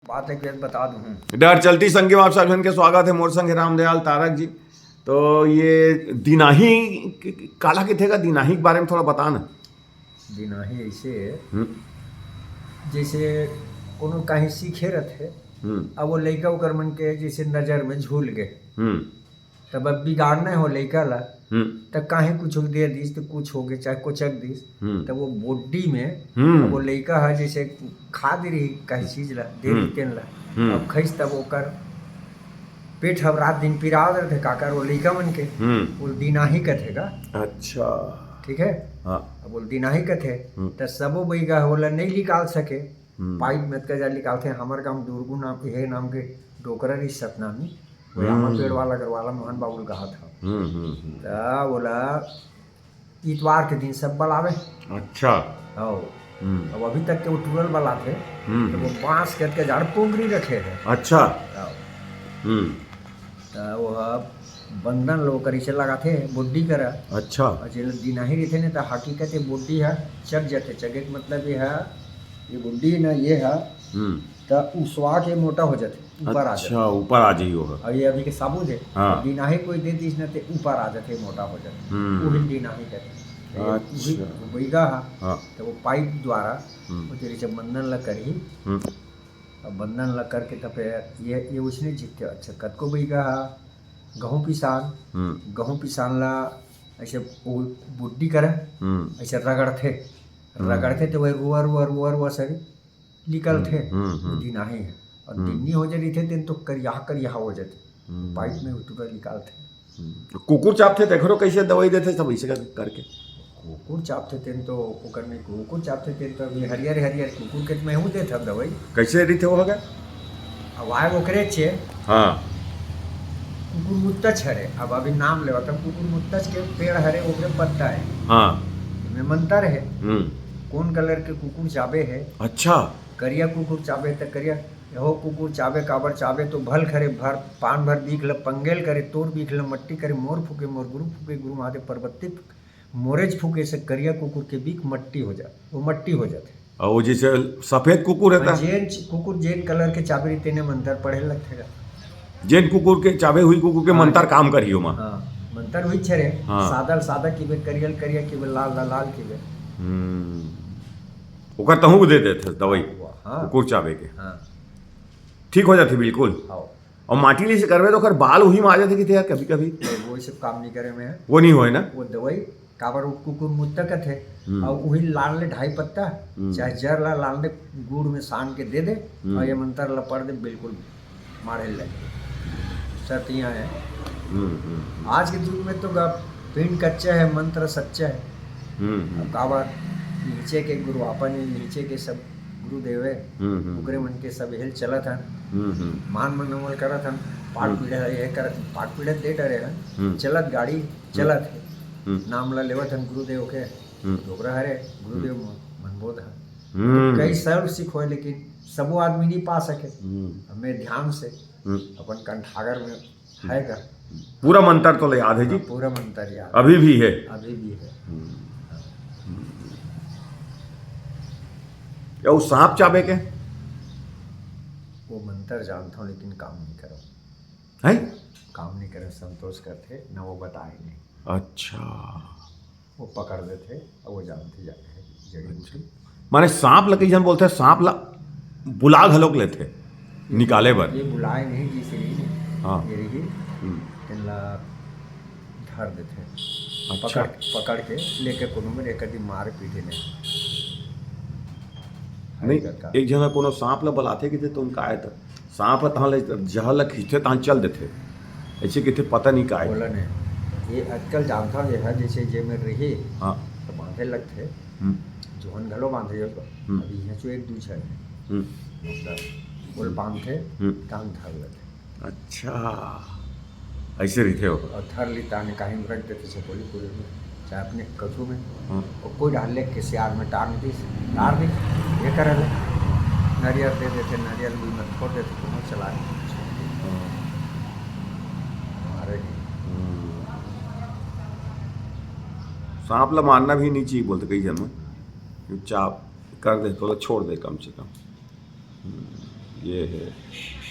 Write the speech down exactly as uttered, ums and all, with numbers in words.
बात एक बेर बता दूँ। डहर चलती संगी म आप सब झन के स्वागत हे। मोर संग हे रामदयाल तारक जी। तो ये दिनाही क-, क-, काला कथे गा, दिनाही के बारे में थोड़ा बता ना। दिनाही ऐसे हे, हम्म। जैसे कोनो कहीं सीखे रहथे, हम्म। अब वो लइका ओकर मन के जैसे नजर में झूल गए, हम्म। तब अब बिगाड़ना हो लइका ला, हम्म। त काहे कुछ दे दिस, त कुछ हो गए, चाहे कुचक दिस, हम्म। तब वो बोड्डी में, हम्म। अब वो लइका ह जैसे खा दे रही कहीं चीज ला, दे हम्म। रही तेन ला, हम्म। अब खइस तब ओकर पेट ह रात दिन पिरावत रहथे, काकर वो लइका मन के, हम्म। वो दिनाही कथे गा। अच्छा। ठीक है? हाँ। अब वो दिनाही कथे, हम्म। त सबो बइगा ओला नहीं निकाल सके। हम्म। पाइप में अतका जा निकालथे। हमर गांव दुर्गू नाम, इहे नाम के डोकरा रही सतनामी, वो हम्म। रामा पेड़ वाला घर वाला मोहन बाबू ल कहा था। हम्म, हम्म, हम्म। त ओला इतवार के दिन सब बलावे। अच्छा। हौ। हम्म। अब अभी तक के वो टूरल बलाथे, हम्म, तो वो हम्म। बांस के अतका जाड़ पोंगरी रखे हे। अच्छा। हौ। हम्म। त वो ह बंदन ल ओकर इसे लगाथे, बोड्डी करा। अच्छा। और जेला दिनाही रहिथे ने, त हकीकत ये बोड्डी ह चग जाथे। चगे के मतलब ये ह, ये बोड्डी न, ये ह, हम्म। त उसवा के मोटा हो जाथे, ऊपर आ अच्छा, जाथे। ऊपर आ जाही वो ह। और ये अभी के साबुत हे। हाँ। दिनाही कोई दे दिस न, ते ऊपर आ जाथे, मोटा हो जाथे। हम्म। उही दिनाही कथे। ये उही अच्छा। बइगा ह, हाँ। त वो पाइप द्वारा हम्म। वो तेरे से बंदन ल करही। हम्म। अब बंदन ल करके तब ये, ये उसने जीतथे। अच्छा, कतको बइगा ह, गहूं पिसान, हम्म। गहूं पिसान ला ऐसे वो बोड्डी करे, हम्म। ऐसे रगड़थे, हम्म। रगड़थे तो वही रुआ, रुआ, रुआ, रुआ सरी निकलथे। हम्म, हम्म, हम्म। दिनाही हे। और हम्म। दिन्नी हो जाथे तेन तो करिया, करिया हो जाथे। हम्म। पाइप में उतरा निकालथे। हम्म। कुकुर चाबथे, तेखरो कैसे दवाई देथे सब ऐसे कर-, करके? कुकुर चाबथे तेन तो ओकर नहीं, कुकुर चाबथे तेन तो अभी हरियर, हरियर कुकुर के मैं हूँ देथव दवाई। कैसे रहिथे वो हगा? अब आए ओकरे छे। हाँ। कुकुर मुत्तच हरे, अब अभी नाम लेवत हम, कुकुर मुत्तच के पेड़ हरे, ओकरे पत्ता है। हाँ। एमे मंतर है। हम्म। कौन कलर के कुकुर चाबे है? अच्छा। करिया कुकुर चाबे त करिया, एहो कुकुर चाबे काबर चाबे तो भल करे, भर पान भर बीख ल पंगेल करे, तोर बीख ल मट्टी करे, मोर फूके मोर गुरु फूके, गुरु महादेव पार्वती फूके, मोरेच फूके से करिया कुकुर के बीख मट्टी हो जा, वो मट्टी हो जाथे। और वो जैसे सफेद कुकुर रहता है? जेन च-, कुकुर जेन कलर के चाबे रही तेने मंतर पढ़े लगथे गा। जेन कुकुर के चाबे हुई कुकुर के हाँ। मंतर काम करही ओमा। हाँ, मंतर हुई छे रे। हाँ। सादा ल सादा किबे, करिया ल करिया किबे, लाल ल लाल किबे। हम्म। ओकर तहूँ को दे देथे दवाई। हाँ। कुकुर चाबे के। हाँ। ठीक हो जाथे बिल्कुल। हाँ। और माटी ले से करबे तो ओकर बाल उही में आ जाथे किथे यार कभी कभी। तो वो सब काम नहीं करे में। वो नहीं होए ना? वो दवाई काबर वो कुकुर मुत्ता कथे, हम्म। और उही लान ले ढाई पत्ता, हम्म। चाहे जर ला लान ले गुड़ में सान के दे दे, हम्म। और ये मंतर ला पढ़ दे, बिल्कुल मारे लगे। सतिया है। हम्म, हम्म, हम्म। आज के युग में तो गा-, पिंड कच्चा है, मंत्र सच्चा है। हम्म, हम्म। अब काबर नीचे के गुरु अपन ही, नीचे के सब गुरुदेव है, हम्म, हम्म। ओकरे मन के सब हेल चलत हन। हम्म, हम्म। मान मनोमल करत हन, पाठ हम्म। पीढ़ा ये कर, पाठ पीढ़ा दे डरे हन, हम्म। चलत गाड़ी हम्म। चलत है। हम्म। नाम ला लेवत हन गुरुदेव के, हम्म। डोकरा हरे, गुरुदेव हम्म। मन-, मनबोध है। हम्म। तो कई सर्व सिख होए, लेकिन सबो आदमी नहीं पा सके। हम्म। हमें ध्यान से हम्म। अपन कंठागर में है का? पूरा मंतर तो ले याद है जी? हाँ, पूरा मंतर याद। अभी भी है? अभी भी है। हम्म। या वो सांप चाबे के? वो मंतर जानता हूँ, लेकिन काम नहीं करो। हैं? काम नहीं करे, संतोष करथे, न वो बताए नहीं। अच्छा। वो पकड़ देथे, और वो जानथे जाके है, जड़ी बूटी। अच्छा। माने सांप ल कई झन बोलथे, सांप ला बुला घलोक लेथे, ये निकाले बर। ये बुलाए नहीं, जैसे ही नहीं, हाँ। ये रही, हम्म। तेन ला धर देथे। अच्छा। पकड़, पकड़ के लेके कोनो में एक आदमी मार पीटे नहीं। नहीं, हर घर का। एक झन कोनो सांप ला बुलाथे किथे, तुम काय त सांप ह तहाँ ले जहर ल खींचथे, तहाँ चल देथे। ऐसे किथे पता नहीं काय। बोला नहीं। ये आजकल जानता हूँ, ये है जैसे जे में रही, हाँ। तो बांधे लगथे। हम्म। जोहन घलो बांधे हो तो। हम्म। अभी यहाँ चो एक दू झन है। हम्म। मतलब, बोल बांधथे, हम्म। तहाँ धर लेथे। अच्छा, ऐसे रहिथे हो। और धर ली ताने काहे में रख देथे सपोली पूरे में, चाहे अपने कछु में। हाँ। और कोई डाल ले के सियार में टांग दिस, टार दिस, ये करे ले। नारियल दे देथे, नारियल भी मत फोड़ देथे, कोनो चला नहीं। हाँ। हमारे ही। हम्म। सांप ला मारना भी नहीं चाहिए बोलते कई जन में। चुपचाप कर दे, तो छोड़ दे कम से कम। हम्म। ये है।